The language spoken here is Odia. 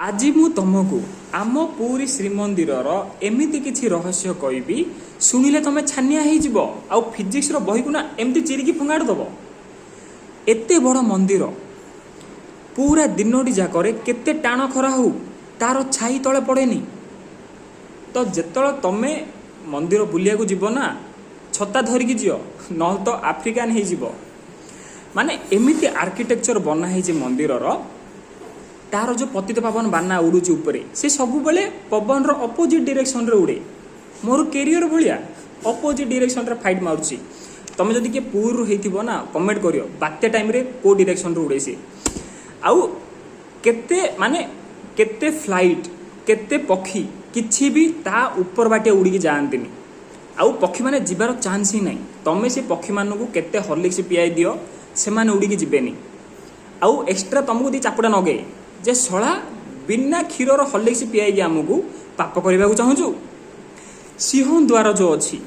ଆଜି ମୁଁ ତମକୁ ଆମ ପୁରୀ ଶ୍ରୀମନ୍ଦିରର ଏମିତି କିଛି ରହସ୍ୟ କହିବି, ଶୁଣିଲେ ତମେ ଛାନିଆ ହେଇଯିବ ଆଉ ଫିଜିକ୍ସର ବହିକୁ ନା ଏମିତି ଚିରିକି ଫୋଙ୍ଗାଡ଼ି ଦବ। ଏତେ ବଡ଼ ମନ୍ଦିର, ପୁରା ଦିନଟି ଯାକରେ କେତେ ଟାଣ ଖରା ହଉ ତାର ଛାଇ ତଳେ ପଡ଼େନି। ତ ଯେତେବେଳେ ତମେ ମନ୍ଦିର ବୁଲିବାକୁ ଯିବ ନା, ଛତା ଧରିକି ଯିବ, ନହେଲେ ତ ଆଫ୍ରିକାନ ହେଇଯିବ। ମାନେ ଏମିତି ଆର୍କିଟେକ୍ଚର ବନା ହେଇଛି ମନ୍ଦିରର। ତାର ଯୋଉ ପତିତ ପାବନ ବାନା ଉଡୁଛି ଉପରେ, ସେ ସବୁବେଳେ ପବନର ଅପୋଜିଟ୍ ଡିରେକ୍ସନରେ ଉଡ଼େ। ମୋର କେରିୟର ଭଳିଆ ଅପୋଜିଟ୍ ଡିରେକ୍ସନରେ ଫାଇଟ୍ ମାରୁଛି। ତମେ ଯଦି କିଏ ପୁରୀରୁ ହେଇଥିବ ନା, କମେଣ୍ଟ କରିବ ବାତ୍ୟା ଟାଇମରେ କୋଉ ଡିରେକ୍ସନରୁ ଉଡ଼େ ସେ। ଆଉ କେତେ ମାନେ କେତେ ଫ୍ଲାଇଟ୍, କେତେ ପକ୍ଷୀ କିଛି ବି ତା ଉପର ବାଟେ ଉଡ଼ିକି ଯାଆନ୍ତିନି। ଆଉ ପକ୍ଷୀମାନେ ଯିବାର ଚାନ୍ସ ହିଁ ନାହିଁ। ତମେ ସେ ପକ୍ଷୀମାନଙ୍କୁ କେତେ ହର୍ଲିକ୍ସ ପିଆଇ ଦିଅ, ସେମାନେ ଉଡ଼ିକି ଯିବେନି। ଆଉ ଏକ୍ସଟ୍ରା ତମକୁ ଦି ଚାପୁଡ଼ା ନଗେଇ ଯେ ଶଳା ବିନା କ୍ଷୀରର ହର୍ଲିକ୍ସ ପିଆଇକି ଆମକୁ ପାପ କରିବାକୁ ଚାହୁଁଛୁ। ସିଂହ ଦ୍ୱାର ଯୋଉ ଅଛି,